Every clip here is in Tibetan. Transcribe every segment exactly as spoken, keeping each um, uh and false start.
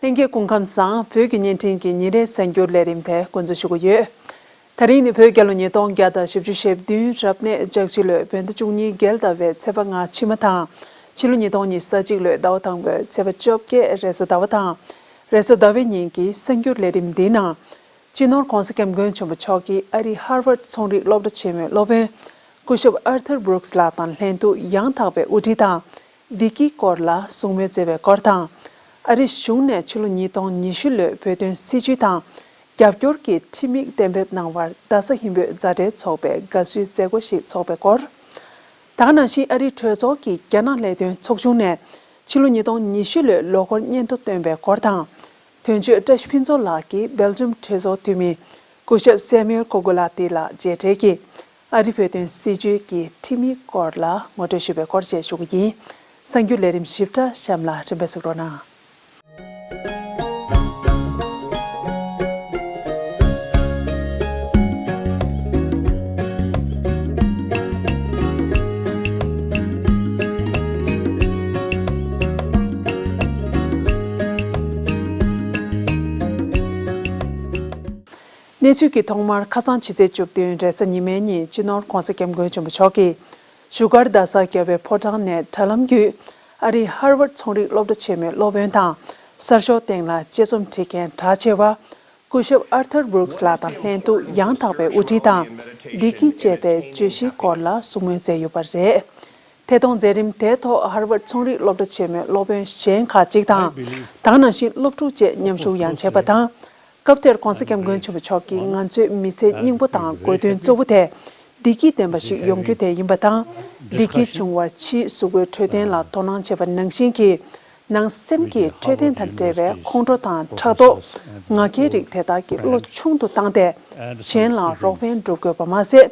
ལྷན་རྒྱས་སྐུ་ཁམས་བཟང་། བོད་ཀྱི་བརྙན་འཕྲིན་གྱི་ཉིན་རེའི་གསར་འགྱུར་ལས་རིམ་དེ་འགོ་འཛུགས་ཞུ་གི་ཡོད། ད་རིང་ནི་བོད་རྒྱལ་ལོ་ཉིས་སྟོང་བརྒྱ་དང་བཞི་བཅུ་ཞེ་བདུན་རབ་གནས་ལྕགས་བྱི་ལོའི་བོད་ཟླ་བཅུ་གཉིས་རྒྱལ་ཟླ་བའི་ཚེས་པ་ལྔ་ཕྱི་མ་དང་། ཕྱི་ལོ་ཉིས་སྟོང་ཉི་ཤུ་རྩ་གཅིག་ལོའི་ཟླ་བ་དང་པོའི་ཚེས་པ་བཅོ་བརྒྱད་རེས་གཟའ་ཟླ་བ་དང་། རེས་གཟའ་ཟླ་བའི་ཉིན་གྱི་གསར་འགྱུར་ལས་རིམ་འདིའི་ནང་། སྤྱི་ནོར་༧གོང་ས་༧སྐྱབས་མགོན་ཆེན་པོ་མཆོག་གིས་ཨ་རིའི་ཧར་ཝརཌ་ཚོང་རིག་སློབ་གྲྭ་ཆེན་མོའི་སློབ་དཔོན་སྐུ་ཞབས་ཨར་ཐར་བྷུ་རུག་སི་ལགས་དང་ལྷན་དུ་ཡང་དག་པའི་དབུ་ཁྲིད་དང་། བདེ་སྐྱིད་སྐོར་ལ་གསུང་མོལ་མཛད་པའི་སྐོར་དང་། ཨ་རིའི་གཞུང་ནས་ཕྱི་ལོ་ཉིས་སྟོང་ཉི་ཤུ་ལོའི་བོད་དོན་སྲིད་བྱུས་དང་རྒྱབ་སྐྱོར་གྱི་ཁྲིམས་ཡིག་གཏན་འབེབས་གནང་བར་རྡ་ས་ཧིན་བོད་མཛའ་འབྲེལ་ཚོགས་པས་དགའ་བསུའི་མཛད་སྒོ་ཞིག་འཚོགས་པའི་སྐོར། ད་ག་ནང་བཞིན་ཨ་རིའི་གྲོས་ཚོགས་ཀྱི་རྒྱ་ནག་ལས་དོན་ཚོགས་ཆུང་ནས་ཕྱི་ལོ་ཉིས་སྟོང་ཉི་ཤུ་ལོའི་ལོ་འཁོར་སྙན་ཐོ་བཏོན་པའི་སྐོར་དང་། དོན་གཅོད་བཀྲ་ཤིས་ཕུན་ཚོགས་ལགས་ཀྱིས་སྦེལ་ཇམ་གྲོས་ཚོགས་འཐུས་མི་སྐུ་ཞབས་སེ་མིའུལ་ཀོ་གུ་ལ་ཏི་ལགས་མཇལ་འཕྲད་ཀྱིས། ཨ་རི་བོད་དོན་སྲིད་བྱུས་ཀྱི་ཁྲིམས་ཡིག་སྐོར་ལ་ངོ་སྤྲོད་ཞུས་པའི་སྐོར་བཅས་ཞུ་གི་ཡིན། གསར་འགྱུར་ལས་རིམ་ཞིབ་ཕྲ་གཤམ་ལ་རིམ་པས་གཟིགས་རོགས་གནང་། གནས་ཚུལ་གྱི་ཐོག་མར་ཁ་སང་ཕྱི་ཚེས་བཅུ་བདུན་རེས་གཟའ་ཉི་མའི་ཉིན་སྤྱི་ནོར་༧གོང་ས་༧སྐྱབས་མགོན་ཆེན་པོ་མཆོག་གིས་བཞུགས་སྒར་རྡ་ས་རྒྱལ་བའི་ཕོ་བྲང་ནས་དྲ་ལམ་བརྒྱུད་ཨ་རིའི་ཧར་ཝརཌ་ཚོང་རིག་སློབ་གྲྭ་ཆེན་མོའི་སློབ་དཔོན་དང་གསར་ཤོག་སྟེང་ལ་དཔྱད་རྩོམ་བྲིས་མཁན་གྲགས་ཆེ་བ་སྐུ་ཞབས་ཨར་ཐར་བྷུ་རུག་སི་ལགས་དང་ལྷན་དུ་ཡང་དག་པའི་དབུ་ཁྲིད་དང་བདེ་སྐྱིད་ཅེས་པའི་བརྗོད་གཞིའི་སྐོར་ལ་གསུང་མོལ་མཛད་ཡོད་པ་རེད། ཐད་གཏོང་མཛད་རིམ་དེའི་ཐོག་ཧར་ཝརཌ་ཚོང་རིག་སློབ་གྲྭ་ཆེན་མོའི་སློབ་དཔོན་གཞན་ཁག་ཅིག་དང་། ད་ག་ནང་བཞིན་སློབ་ཕྲུག་བཅས་མཉམ་ཞུགས་ཡང་བྱས་པ་དང་། སྐབས་དེར་༧གོང་ས་༧སྐྱབས་མགོན་ཆེན་པོ་མཆོག་གིས་ང་ཚོའི་མི་ཚེའི་སྙིང་པོ་དང་དགོས་འདུན་གཙོ་བོ་དེ་བདེ་སྐྱིད་ལྡན་པ་ཞིག་ཡོང་རྒྱུ་དེ་ཡིན་པ་དང་། བདེ་སྐྱིད་བྱུང་བར་ཕྱིའི་གཟུགས་པོའི་འཕྲོད་བསྟེན་ལ་དོ་སྣང་བྱེད་པ་ནང་བཞིན་གྱི་ནང་སེམས་ཀྱི་འཕྲོད་བསྟེན་དང་འབྲེལ་བའི་ཁོང་ཁྲོ་དང་ཕྲག་དོག་ང་རྒྱལ་རིགས་དེ་དག་གི་བློ་ཆུང་དུ་བཏང་སྟེ། གཞན་ལ་རོགས་ཕན་སྒྲུབ་དགོས་པ་མ་ཟད།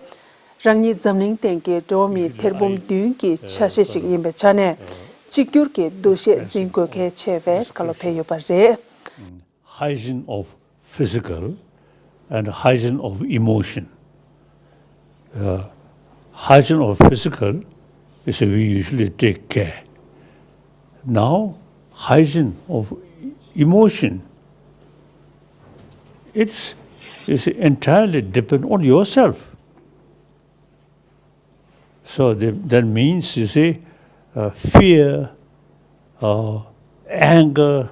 རང་ཉིད་འཛམ་གླིང་སྟེང་གི་འགྲོ་བ་མིའི་ཐེར་འབུམ་བདུན་གྱི་ཆ་ཤས་ཤིག་ཡིན་པའི་ཆ་ནས། གཅིག་གྱུར་གྱི་འདུ་ཤེས་འཛིན་དགོས་གལ་ཆེ་བའི་བཀའ་སློབ་ཕེབས་ཡོད་པ་རེད། Hygiene of physical and hygiene of emotion. Uh, hygiene of physical is we usually take care. Now, hygiene of emotion, it's, it's entirely depend on yourself. So the, that means, you see, uh, fear, uh, anger,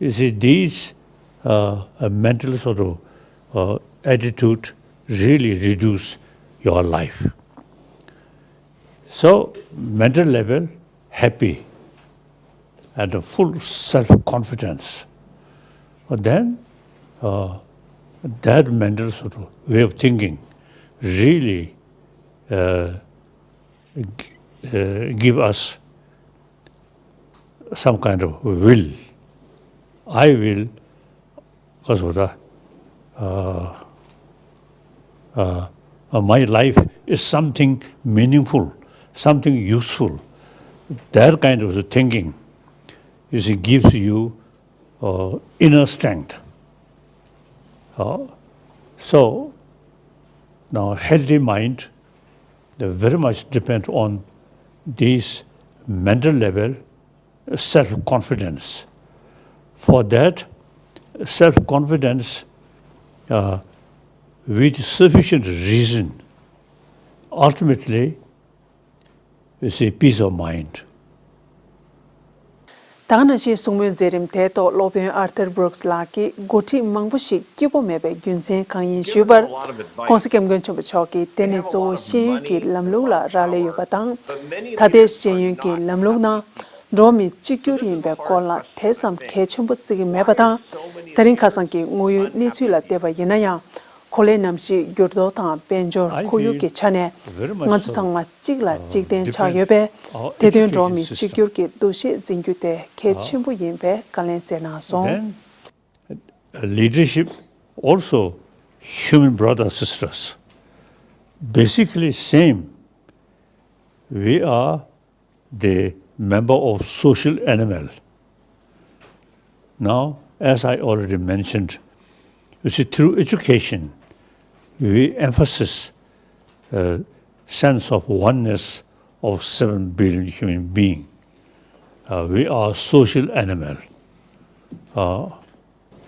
you see, these uh, a mental sort of uh, attitude really reduce your life. So, mental level happy and a full self confidence. But then, uh, that mental sort of way of thinking really uh, uh, give us some kind of will. I will, because of the, uh, uh, uh, my life is something meaningful, something useful. That kind of thinking is, gives you uh, inner strength. Uh, so, now healthy mind they very much depend on this mental level, self-confidence. For that self-confidence, uh, with sufficient reason, ultimately, you see, peace of mind. ད་ག་ནང་བཞིན་གསུང་མོལ་མཛད་རིམ་དེའི་ཐོག་སློབ་དཔོན་ཨར་ཐར་བྷུ་རུག་སི་ལགས་ཀྱིས་འགོ་ཁྲིད་མང་པོ་ཞིག་སྐྱིད་པོ་མེད་པའི་རྒྱུ་མཚན་གང་ཡིན་ཞུས་པར། ྋགོང་ས་ྋསྐྱབས་མགོན་ཆེན་པོ་མཆོག་གིས་དེ་ནི་གཙོ་བོ་ཤེས་ཡོན་གྱི་ལམ་ལུགས་ལ་རག་ལས་ཡོད་པ་དང་། ད་ལྟའི་ཤེས་ཡོན་གྱི་ལམ་ལུགས་ནང་འགྲོ་བ་མི་གཅིག་གྱུར་ཡིན་པའི་སྐོར་ལ་དེ་ཙམ་གལ་ཆེན་པོ་བརྩི་གི་མེད་པ་དང་། ད་རིང་ཁ་སང་གི་དངོས་ཡོད་གནས་ཚུལ་ལ་བལྟས་པ་ཡིན་ན་ཡང་། གོ་ལའི་གནམ་གཤིས་འགྱུར་ལྡོག་དང་དཔལ་འབྱོར་ཁོར་ཡུག་གི་ཆ་ནས་ང་ཚོ་ཚང་མ་གཅིག་ལ་གཅིག་བརྟེན་ཆགས་ཡོད་པས། དེ་དོན་འགྲོ་བ་མི་གཅིག་གྱུར་གྱི་འདུ་ཤེས་འཛིན་རྒྱུ་དེ་གལ་ཆེན་པོ་ཡིན་པའི་བཀའ་ལན་སྩལ་གནང་སོང་། Then, leadership also human brothers sisters. Basically same. We are the member of social animal. Now, as I already mentioned, you see, through education, we emphasize a sense of oneness of seven billion human being. Uh, we are social animal. Uh,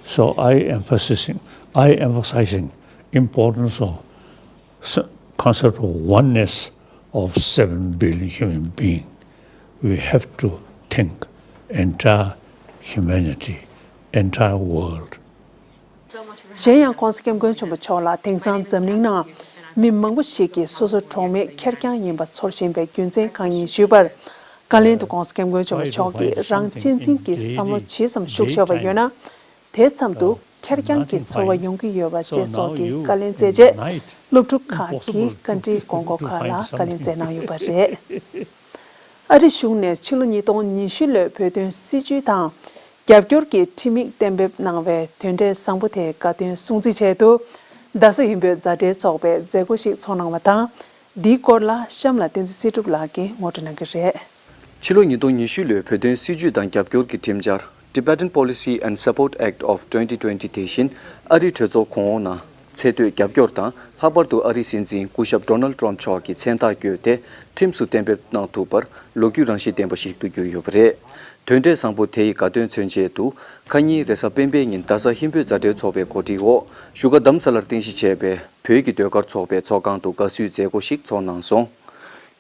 so I emphasizing, I emphasizing importance of s- concept of oneness of seven billion human being. We have to think entire humanity, entire world. གཞན་ཡང་༸གོང་ས་༸སྐྱབས་མགོན་ཆེན་པོ་མཆོག་ལ་དེང་སང་འཛམ་གླིང་ནང་མི་མང་པོ་ཞིག་གིས་སོ་སོ་གྲོགས་མེད་ཁེར་རྐྱང་ཡིན་པ་ཚོར་བཞིན་པའི་རྒྱུ་མཚན་གང་ཡིན་ཞུས་པར། བཀའ་ལན་དུ་༸གོང་ས་༸སྐྱབས་མགོན་ཆེན་པོ་མཆོག་གིས་རང་གཅེས་འཛིན་གྱི་བསམ་བློ་ཇི་ཙམ་ཤུགས་ཆེ་བ་ཡོད་ན། དེ་ཙམ་དུ་ཁེར་རྐྱང་གི་ཚོར་བ་ཡོང་གི་ཡོད་པ་བཅས་སོགས་ཀྱི་བཀའ་ལན་སྩལ་རྗེས། སློབ་ཕྲུག་ཁག་གིས་བཀའ་འདྲིའི་དགོངས་སྐོར་ཁག་ལ་བཀའ་ལན་སྩལ་གནང་ཡོད་པ་རེད། ཨ་རི་གཞུང་ནས་ཕྱི་ལོ་ཉིས་སྟོང་ཉི་ཤུ་ལོའི་བོད་དོན་སྲིད་བྱུས་དང་། རྒྱབ་སྐྱོར་གྱི་ཁྲིམས་ཡིག་གཏན་འབེབས་གནང་བའི་དོན་འབྲས་བཟང་པོ་དེའི་དགའ་སྟོན་སྲུང་བརྩི་ཆེད་དུ། རྡ་ས་ཧིན་བོད་མཛའ་འབྲེལ་ཚོགས་པས་མཛད་སྒོ་ཞིག་ཚོགས་གནང་བ་དང་། འདིའི་སྐོར་ལ་གཤམ་ལ་བསྟན་འཛིན་སྲིད་སྒྲུབ་ལགས་ཀྱིས་ངོ་སྤྲོད་གནང་གི་རེད། ཕྱི་ལོ་ཉིས་སྟོང་ཉི་ཤུ་ལོའི་བོད་དོན་སྲིད་བྱུས་དང་རྒྱབ་སྐྱོར་གྱི་ཁྲིམས་འཆར། Tibetan Policy and Support Act of twenty twenty དེ་བཞིན་ཨ་རིའི་གྲོས་ཚོགས་གོང་འོག་ནང་ཚད་མཐོའི་རྒྱབ་སྐྱོར་དང་ལྷག་པར་དུ་ཨ་རིའི་སྲིད་འཛིན་སྐུ་ཞབས་Donald Trump མཆོག་གིས་མཚན་རྟགས་བཀོད་དེ་ཁྲིམས་སུ་གཏན་འབེབས་གནང་ཐུབ་པར་ལོ་རྒྱུས་རང་བཞིན་ལྡན་པ་ཞིག་ཏུ་གྱུར་ཡོད་པ་རེད། དོན་འབྲས་བཟང་པོ་དེ་ཡི་དགའ་སྟོན་མཚོན་ཆེད་དུ་ཁ་ཉིན་རེས་གཟའ་སྤེན་པའི་ཉིན་རྡ་ས་ཧིན་བོད་མཛའ་འབྲེལ་ཚོགས་པའི་གོ་སྒྲིག་འོག་བཞུགས་སྒར་རྡ་རམ་ས་ལར་རྟེན་གཞི་བྱས་པའི་བོད་ཀྱི་ཟློས་གར་ཚོགས་པའི་ཚོགས་ཁང་དུ་དགའ་བསུའི་མཛད་སྒོ་ཞིག་ཚོགས་གནང་སོང་།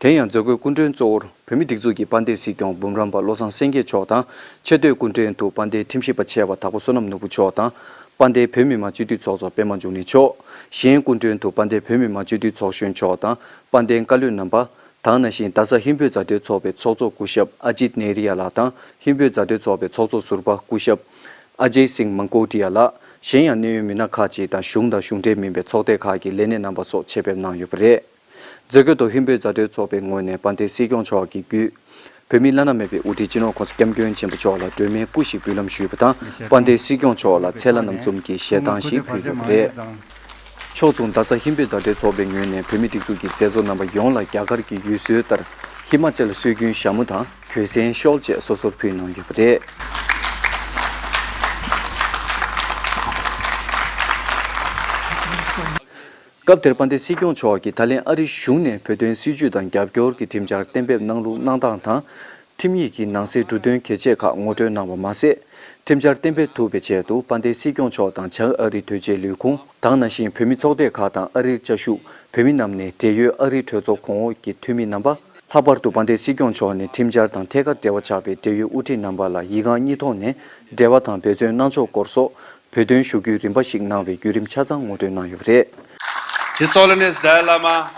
དེ་ཡང་མཛད་སྒོའི་སྐུ་མགྲོན་གཙོ་བོར་བོད་མིའི་སྒྲིག་འཛུགས་ཀྱི་དཔལ་ལྡན་སྲིད་སྐྱོང་འབུམ་རམས་པ་བློ་བཟང་སེང་གེ་མཆོག་དང་ཆེས་མཐོའི་སྐུ་མགྲོན་དུ་དཔལ་ལྡན་ཁྲིམས་ཞིབ་པ་ཆེ་བ་དྭགས་པོ་བསོད་ནམས་ནོར་བུ་མཆོག་དང་། དཔལ་ལྡན་བོད་མི་མང་སྤྱི་འཐུས་ཚོགས་གཙོ་པད་མ་འབྱུང་གནས་མཆོག་གཞན་སྐུ་མགྲོན་དུ་དཔལ་ལྡན་བོད་མི་མང་སྤྱི་འཐུས་ཚོགས་གཞོན་མཆོག་དང་དཔལ་ལྡན་བཀའ་བློན་རྣམ་པ། དེ་ནང་བཞིན་རྡ་ས་ཧིན་བོད་མཛའ་འབྲེལ་ཚོགས་པའི་ཚོགས་གཙོ་སྐུ་ཞབས་ཨ་ཇིད་ནེ་རི་ཡ་ལགས་དང་ཧིན་བོད་མཛའ་འབྲེལ་ཚོགས་པའི་ཚོགས་གཙོ་ཟུར་པ་སྐུ་ཞབས་ཨ་ཇེ་སིང་མང་ཀོ་ཏི་ཡ་ལགས། གཞན་ཡང་གནད་ཡོད་མི་སྣ་ཁག་ཅིག་དང་གཞུང་དང་གཞུང་འབྲེལ་མིན་པའི་ཚོགས་སྡེ་ཁག་གི་ལས་སྣེ་རྣམ་པ་སོགས་ཆེད་ཕེབས་གནང་ཡོད་པ་རེད། མཛད་སྒོའི་ཐོག་ཧིན་བོད་མཛའ་འབྲེལ་ཚོགས་པའི་ངོས་ནས་དཔལ་ལྡན་སྲིད་སྐྱོང་མཆོག་གི་བརྒྱུད། བོད་མིའི་བླ་ན་མེད་པའི་དབུ་ཁྲིད་སྤྱི་ནོར་༸གོང་ས་༸སྐྱབས་མགོན་ཆེན་པོ་མཆོག་ལ་སྒྲོལ་མའི་སྐུ་ཞིག་འབུལ་ལམ་ཞུས་པ་དང་དཔལ་ལྡན་སྲིད་སྐྱོང་མཆོག་ལ་ཚལ་སླ་རྣམས་ཙམ་གྱི་ཞལ་ཐང་ཞིག་ཕུལ་ཡོད་པ་རེད། ཕྱོགས་མཚུངས་རྡ་ས་ཧིན་བོད་མཛའ་འབྲེལ་ཚོགས་པའི་ངོས་ནས་བོད་མིའི་སྒྲིག་འཛུགས་ཀྱི་མཛད་གཙོ་རྣམ་པ་ཡོངས་ལ་རྒྱ་གར་གྱི་ཡུལ་སྲོལ་ལྟར་ཧི་མ་ཅལ་སྲོལ་རྒྱུན་ཞྭ་མོ་དང་གོས་གཟན་ཤོལ་བཅས་སོ་སོར་ཕུལ་གནང་ཡོད་པ་རེད། སྐབས་དེར་དཔལ་ལྡན་སྲིད་སྐྱོང་མཆོག་གིས་ད་ལན་ཨ་རིའི་གཞུང་ནས་བོད་དོན་སྲིད་བྱུས་དང་རྒྱབ་སྐྱོར་གྱི་ཁྲིམས་འཆར་གཏན་འབེབས་གནང་ལུགས་གནང་སྟངས་དང་། ཁྲིམས་ཡིག་གི་ནང་གསེས་འབྲུ་དོན་གལ་ཆེ་ཁག་ངོ་སྤྲོད་གནང་བ་མ་ཟད། ཁྲིམས་འཆར་གཏན་འབེབས་ཐུབ་པའི་ཆེད་དུ་དཔལ་ལྡན་སྲིད་སྐྱོང་མཆོག་དང་བྱང་ཨ་རིའི་དོལ་རྒྱལ་ལས་ཁུངས་དང་ནང་བཞིན་བོད་མི་ཚོགས་སྡེ་ཁག་དང་ཨ་རིར་བཅའ་བཞུགས་བོད་མི་རྣམས་ནས་འབྲེལ་ཡོད་ཨ་རིའི་གྲོས་ཚོགས་གོང་འོག་གི་འཐུས་མི་རྣམ་པ། ལྷག་པར་དུ་དཔལ་ལྡན་སྲིད་སྐྱོང་མཆོག་ནས་ཁྲིམས་འཆར་དང་ཐད་ཀར་འབྲེལ་བ་ཆགས་པའི་འབྲེལ་ཡོད་དབུ་ཁྲིད་རྣམ་པ་ལ་ཡིག་ཁང་གཉིས་ཐོག་ནས་འབྲེལ་བ་དང་འབད་བརྩོན་གནང་ཕྱོགས་སྐོར་སོགས་བོད་དོན་ཞུ་རྒྱུའི་རིམ་པ་ཞིག་གནང་བའི་བརྒྱུད་རིམ་ཆ་ཚང་ངོ་སྤྲོད་གནང་ཡོད་པ་རེད། His Holiness Dalai Lama,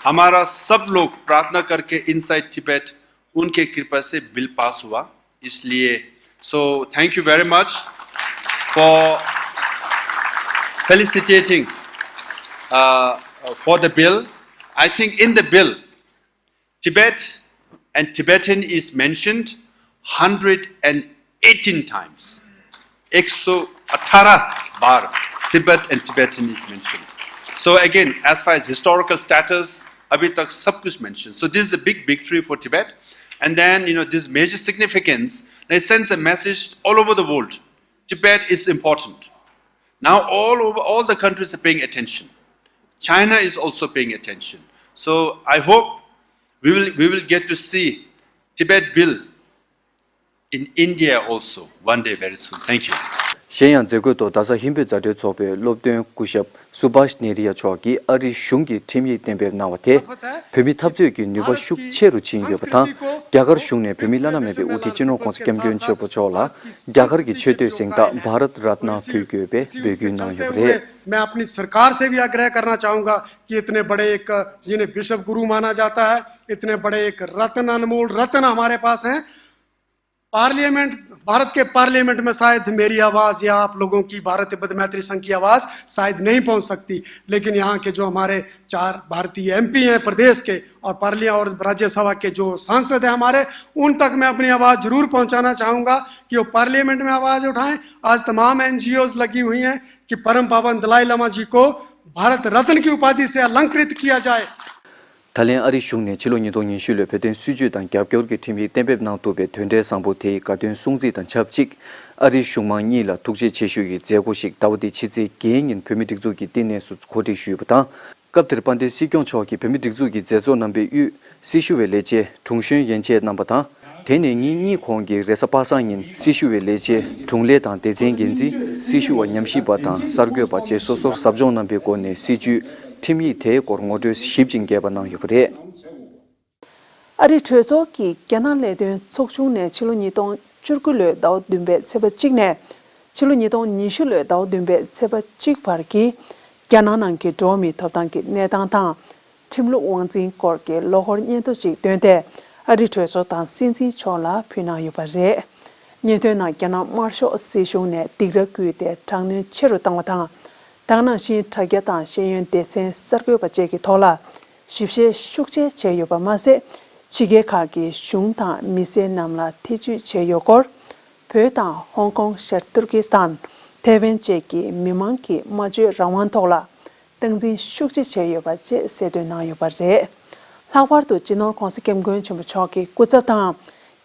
हमारा सब लोग प्रार्थना करके इनसाइड तिब्बत उनके कृपा से bill pass हुआ। इसलिए, so thank you very much for felicitating, uh, for the bill. I think in the bill, Tibet and Tibetan is mentioned hundred and eighteen times. एक सौ अठारह बार Tibet and Tibetan is mentioned. So again, as far as historical status, अभी तक सब कुछ mentioned. So this is a big victory for Tibet. And then, you know, this major significance, and it sends a message all over the world. Tibet is important. Now all over, all the countries are paying attention. China is also paying attention. So I hope we will, we will get to see Tibet bill in India also one day very soon. Thank you. གཞན་ཡང་མཛད་སྒོའི་ཐོག་རྡ་ས་ཧིན་བོད་མཛའ་འབྲེལ་ཚོགས་པའི་སློབ་སྟོན་སྐུ་ཞབས་སུ་བྷཱཤ་ནེ་རི་ཡ་མཆོག་གིས་ཨ་རིའི་གཞུང་གི་ཁྲིམས་ཡིག་གཏན་འབེབས་གནང་བ་དེས་བོད་མིའི་འཐབ་རྩོད་ཀྱི་ནུས་པ་ཤུགས་ཆེ་རུ་ཕྱིན་ཡོད་པ་དང་། རྒྱ་གར་གཞུང་ནས་བོད་མིའི་བླ་ན་མེད་པའི་དབུ་ཁྲིད་སྤྱི་ནོར་༸གོང་ས་༸སྐྱབས་མགོན་ཆེན་པོ་མཆོག་ལ་རྒྱ་གར་གྱི་ཆེས་མཐོའི་གཟེངས་རྟགས་भारत रत्न ཕུལ་དགོས་པའི་འབོད་སྐུལ་གནང་ཡོད་པ་རེད། मैं अपनी सरकार से भी आग्रह करना चाहूंगा कि इतने बड़े एक, जिन्हें विश्व गुरु माना जाता है, इतने बड़े एक रत्न, अनमोल रत्न हमारे पास हैं। पार्लियामेंट, भारत के पार्लियामेंट में शायद मेरी आवाज या आप लोगों की, भारत तिब्बत मैत्री संघ की आवाज शायद नहीं पहुंच सकती, लेकिन यहाँ के जो हमारे चार भारतीय एमपी हैं प्रदेश के और पार्लिया और राज्यसभा के जो सांसद हैं हमारे, उन तक मैं अपनी आवाज जरूर पहुंचाना चाहूंगा कि वो पार्लियामेंट में आवाज उठाएं। आज तमाम एनजीओज लगी हुई हैं कि परम पावन दलाई लामा जी को भारत रत्न की उपाधि से अलंकृत किया जाए। ད་ལན་ཨ་རིའི་གཞུང་ནས་ཕྱི་ལོ་ཉིས་སྟོང་ཉི་ཤུ་ལོའི་བོད་དོན་སྲིད་བྱུས་དང་རྒྱབ་སྐྱོར་གྱི་ཁྲིམས་ཡིག་གཏན་འབེབས་གནང་ཐུབ་པའི་དོན་འབྲས་བཟང་པོ་དེའི་དགའ་སྟོན་སྲུང་བརྩི་དང་ཆབས་ཅིག་ཨ་རིའི་གཞུང་མང་གཉིས་ལ་ཐུགས་རྗེ་ཆེ་ཞུ་ཡི་མཛད་སྒོ་ཞིག་ཟླ་བ་འདིའི་ཕྱི་ཚེས་བརྒྱད་ཉིན་བོད་མིའི་སྒྲིག་འཛུགས་ཀྱི་བསྟི་གནས་སུ་གོ་སྒྲིག་ཞུས་པ་དང་། སྐབས་དེར་དཔལ་ལྡན་སྲིད་སྐྱོང་མཆོག་གིས་བོད་མིའི་སྒྲིག་འཛུགས་ཀྱི་མཛད་གཙོ་རྣམ་པའི་དབུས་སྲི་ཞུ་བའི་ལས་བྱེད་དྲུང་གཞོན་ཡན་ཆད་རྣམ་པ་དང་། དེ་ནས་ཉིན་གཉིས་གོང་གི་རེས་གཟའ་པ་སངས་ཉིན་སྲི་ཞུ་བའི་ལས་བྱེད་དྲུང་ལས་དང་སྡེ་ཚན་འགན་འཛིན། སྲི་ཞུ་བ་ཉམས་ཞིབ་པ་དང་གསར་འགོད་པ་བཅས་སོ་སོར་ཟབ་སྦྱོང་གནང་པའི་སྒོ་ནས་སྲིད་བྱུས་ཁྲིམས་ཡིག་དེའི་སྐོར་ངོ་སྤྲོད་ཞིབ་ཅིང་རྒྱས་པ་གནང་ཡོད་པ་རེད། ཨ་རིའི་གྲོས་ཚོགས་ཀྱི་རྒྱ་ནག་ལས་དོན་ཚོགས་ཆུང་ནས་ཕྱི་ལོ་ཉིས་སྟོང་བཅུ་དགུ་ལོའི་ཟླ་བ་བདུན་པའི་ཚེས་པ་གཅིག་ནས་ཕྱི་ལོ་ཉིས་སྟོང་ཉི་ཤུ་ལོའི་ཟླ་བ་བདུན་པའི་ཚེས་པ་གཅིག་བར་གྱི་རྒྱ་ནག་ནང་གི་འགྲོ་བ་མིའི་ཐོབ་ཐང་གི་གནས་སྟངས་དང་། ཁྲིམས་ལུགས་དབང་འཛིན་སྐོར་གྱི་ལོ་འཁོར་སྙན་ཐོ་ཞིག་བཏོན་ཏེ། ཨ་རིའི་གྲོས་ཚོགས་དང་སྲིད་འཛིན་མཆོག་ལ་ཕུལ་གནང་ཡོད་པ་རེད། སྙན་ཐོའི་ནང་རྒྱ་ནག་དམར་ཤོག་སྲིད་གཞུང་ནས་སྡིགས་ར་བསྐུལ་ཏེ་དྲག་གནོན་ཆེ་རུ་བཏང་བ་དང་། ད་ག་ནང་བཞིན་དྲ་རྒྱ་དང་ཤེས་ཡོན་སྡེ་ཚན་གསར་འགོད་པ་བཅས་ཀྱི་ཐོག་ལ་ཞིབ་བཤེར་ཤུགས་ཆེ་བྱས་ཡོད་པ་མ་ཟད། ཕྱི་རྒྱལ་ཁག་གི་གཞུང་དང་མི་སེར་རྣམས་ལ་ཐེ་ཇུས་བྱས་ཡོད་སྐོར། བོད་དང་ཧོང་ཀོང་། ཤར་ཏུར་ཀི་སི་ཐན། ཐའེ་ཝན་བཅས་ཀྱི་མི་མང་གི་སྨྲ་བརྗོད་རང་དབང་ཐོག་ལ་སྟངས་འཛིན་ཤུགས་ཆེ་བྱས་ཡོད་པ་བཅས་གསལ་སྟོན་གནང་ཡོད་པ་རེད། ལྷག་པར་དུ་སྤྱི་ནོར་༧གོང་ས་༧སྐྱབས་མགོན་ཆེན་པོ་མཆོག་གི་སྐུ་ཚབ་དང་།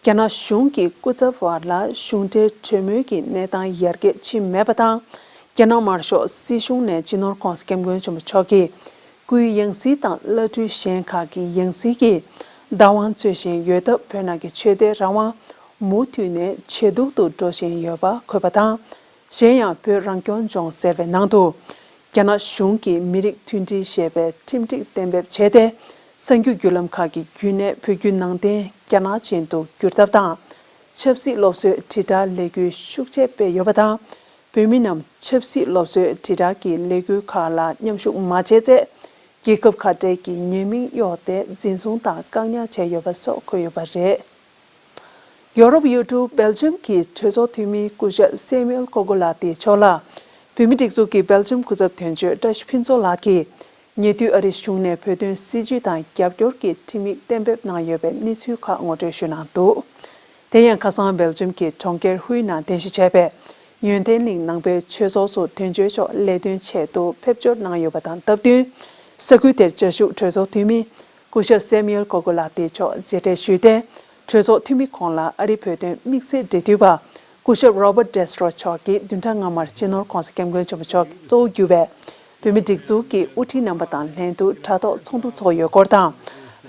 རྒྱ་ནག་གཞུང་གི་སྐུ་ཚབ་བར་ལ་གཞུང་འབྲེལ་གྲོས་མོལ་གྱི་གནས་སྟངས་ཡར་རྒྱས་ཕྱིན་མེད་པ་དང་། རྒྱ་ནག་དམར་ཤོག་སྲིད་གཞུང་ནས་སྤྱི་ནོར་༧གོང་ས་༧སྐྱབས་མགོན་ཆེན་པོ་མཆོག་གི་སྐུའི་ཡང་སྲིད་དང་བླ་སྤྲུལ་གཞན་ཁག་གི་ཡང་སྲིད་ཀྱིས་བདག་དབང་རྩོད་བཞིན་ཡོད་སྟབས། བོད་ནང་གི་ཆོས་དད་རང་དབང་མུ་མཐུད་ནས་ཇེ་སྡུག་ཏུ་འགྲོ་བཞིན་ཡོད་པ་འཁོད་པ་དང་། གཞན་ཡང་བོད་རང་སྐྱོང་ལྗོངས་ཟེར་བའི་ནང་དུ། རྒྱ་ནག་གཞུང་གིས་མི་རིགས་མཐུན་སྒྲིལ་ཞེས་པའི་ཁྲིམས་སྒྲིག་གཏན་འབེབས་བྱས་ཏེ། གསར་འགྱུར་བརྒྱུད་ལམ་ཁག་གི་བརྒྱུད་ནས་བོད་བརྒྱུད་ནང་བསྟན་རྒྱ་ནག་ཅན་དུ་བསྒྱུར་ཐབས་དང་། ཆབ་སྲིད་སློབ་གསོའི་དྲིལ་བསྒྲགས་ལས་འགུལ་ཤུགས་ཆེ་སྤེལ་ཡོད་པ་དང་། བོད་མི་རྣམས་ཆབ་སྲིད་སློབ་གསོའི་དྲིལ་བསྒྲགས་ཀྱི་ལས་འགུལ་ཁག་ལ་མཉམ་ཞུགས་མ་བྱས་ཚེ། རྒྱལ་ཁབ་ཁ་བྲལ་གྱི་ཉེས་མིང་གཡོགས་ཏེ་འཛིན་བཟུང་དང་བཀག་ཉར་བྱས་ཡོད་པ་སོགས་འཁོད་ཡོད་པ་རེད། ཡོ་རོབ་ཡུལ་གྲུ་སྦེལ་ཇམ་གྱི་གྲོས་ཚོགས་འཐུས་མི་སྐུ་ཞབས་སེ་མུ་ཨེལ་ཀོ་གོ་ལ་ཏི་མཆོག་ལ། བོད་མིའི་སྒྲིག་འཛུགས་ཀྱི་སྦེལ་ཇམ་སྐུ་ཚབ་དོན་གཅོད་བཀྲ་ཤིས་ཕུན་ཚོགས་ལགས་ཀྱིས། ཉེ་དུས་ཨ་རིའི་གཞུང་ནས་བོད་དོན་སྲིད་བྱུས་དང་རྒྱབ་སྐྱོར་གྱི་ཁྲིམས་ཡིག་གཏན་འབེབས་གནང་ཡོད་པའི་གནས་ཚུལ་ཁག་ངོ་སྤྲོད་ཞུས་གནང་འདུག་དེ་ཡང་ཁ་སང་སྦེལ་ཇམ་གྱི་གྲོང་ཁྱེར་ཧུའེ་ནང་རྟེན་གཞི་བྱས་པའི་ཡོན་ཏན་གླིང་ནང་པའི་ཆོས་ཚོགས་སུ་དོན་གཅོད་མཆོག་ལས་དོན་ཆེད་དུ་ཕེབས་འབྱོར་གནང་ཡོད་པ་དང་སྟབས་བསྟུན། ས་ཁུལ་དེར་བཅའ་བཞུགས་གྲོས་ཚོགས་འཐུས་མི་སྐུ་ཞབས་སེ་མུ་ཨེལ་ཀོ་གོ་ལ་ཏི་མཆོག་མཇལ་འཕྲད་ཞུས་ཏེ། གྲོས་ཚོགས་འཐུས་མི་ཁོང་ལ་ཨ་རིའི་བོད་དོན་དམིགས་བསལ་འབྲེལ་མཐུད་པ་སྐུ་ཞབས་Robert Destro་མཆོག་གིས་བདུན་ཕྲག་སྔ་མར་སྤྱི་ནོར་༧གོང་ས་༧སྐྱབས་མགོན་ཆེན་པོ་མཆོག་གཙོ་བོ་གྱུར་བའི་བོད་མིའི་སྒྲིག་འཛུགས་ཀྱི་དབུ་ཁྲིད་རྣམ་པ་དང་ལྷན་དུ་དྲ་ཐོག་ཚོགས་འདུ་འཚོགས་ཡོད་སྐོར་དང་།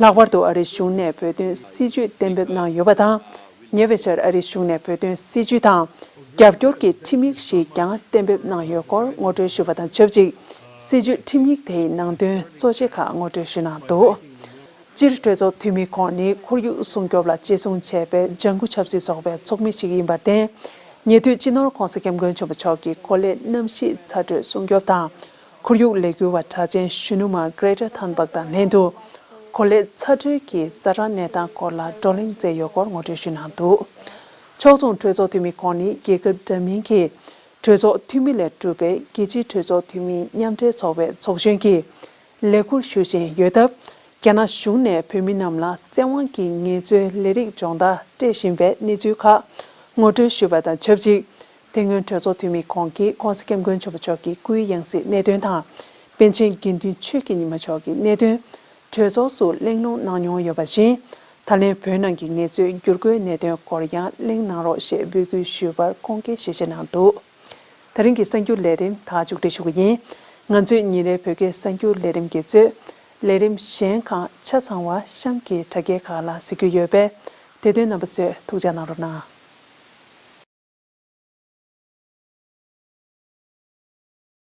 ལྷག་པར་དུ་ཨ་རིའི་གཞུང་ནས་བོད་དོན་སྲིད་བྱུས་གཏན་འབེབས་གནང་ཡོད་པ་དང་། ཉེ་བའི་ཆར་ཨ་རིའི་གཞུང་ནས་བོད་དོན་སྲིད་བྱུས་དང་རྒྱབ་སྐྱོར་གྱི་ཁྲིམས་ཡིག་ཞིག་ཀྱང་གཏན་འབེབས་གནང་ཡོད་སྐོར་ངོ་སྤྲོད་ཞུས་པ་དང་ཆབས་ཅིག་སྲིད་བྱུས་ཁྲིམས་ཡིག་དེའི་ནང་དོན་གཙོ་ཆེ་ཁག་ངོ་སྤྲོད་ཞུས་གནང་འདུག་སྤྱིར་གྲོས་ཚོགས་འཐུས་མི་ཁོང་ནི་ཁོར་ཡུག་སྲུང་སྐྱོབ་ལ་གཅེས་སྲུང་བྱས་པའི་ལྗང་ཁུ་ཆབ་སྲིད་ཚོགས་པའི་ཚོགས་མི་ཞིག་ཡིན་པར་བརྟེན། ཉེ་དུས་སྤྱི་ནོར་༧གོང་ས་༧སྐྱབས་མགོན་ཆེན་པོ་མཆོག་གིས་གོ་ལའི་གནམ་གཤིས་ཚ་དྲོད་སྲུང་སྐྱོབ་དང་། ཁོར་ཡུག་ལས་འགུལ་བ་གྲགས་ཅན་གཞོན་ནུ་མ་Greta Thunberg་དང་ལྷན་དུ། གོ་ལའི་ཚ་དྲོད་ཀྱི་ཛ་དྲག་གནས་སྟངས་སྐོར་ལ་བགྲོ་གླེང་མཛད་ཡོད་སྐོར་ངོ་སྤྲོད་ཞུས་གནང་འདུག་ཕྱོགས་མཚུངས་གྲོས་ཚོགས་འཐུས་མི་ཁོང་ནི་རྒྱལ་ཁབ་འདྲ་མིན་གྱི་གྲོས་ཚོགས་འཐུས་མི་ལས་གྲུབ་པའི་རྒྱལ་སྤྱིའི་གྲོས་ཚོགས་འཐུས་མིའི་མཉམ་འབྲེལ་ཚོགས་པའི་ཚོགས་གཞོན་གྱི་ལས་ཁུར་ཞུ་བཞིན་ཡོད་སྟབས། རྒྱ་ནག་གཞུང་ནས་བོད་མི་རྣམས་ལ་བཙན་དབང་གིས་ངལ་རྩོལ་ལས་རིགས་སྦྱོང་བརྡར་སྤྲད་བཞིན་པའི་གནས་ཚུལ་ཁག་ངོ་སྤྲོད་ཞུས་པ་དང་ཆབས་ཅིག་དེ་སྔོན་གྲོས་ཚོགས་འཐུས་མི་ཁོང་གིས་༧གོང་ས་༧སྐྱབས་མགོན་ཆེན་པོ་མཆོག་གི་སྐུའི་ཡང་སྲིད་གནད་དོན་དང་། པཎ་ཆེན་དགེ་འདུན་ཆོས་ཀྱི་ཉི་མ་མཆོག་གི་གནད་དོན་གྲོས་ཚོགས་སུ་གླེང་སློང་གནང་མྱོང་ཡོད་པ་བཞིན། ད་ལན་བོད་ནང་གི་ངལ་རྩོལ་བསྒྱུར་བཀོད་གནད་དོན་སྐོར་ཡང་གླེང་གནང་རོགས་ཞེས་འབོད་སྐུལ་ཞུས་པར་ཁོང་གིས་ཞལ་བཞེས་གནང་འདུག་དེ་རིང་གི་གསར་འགྱུར་ལས་རིམ་ད་མཇུག་སྒྲིལ་ཞུ་གི་ཡིན། ང་ཚོའི་ཉིན་རེའི་བོད་སྐད་གསར་འགྱུར་ལས་རིམ་གྱི་གཙོས་ལས་རིམ་གཞན་གང་ཆ་ཚང་བ་གཤམ་གྱི་དྲ་རྒྱའི་ཁག་ལ་གཟིགས་རྒྱུ་ཡོད་པས། དེ་དོན་རྣམ་པ་ཚོས་ཐུགས་འཇགས་གནང་རོགས་གནང་།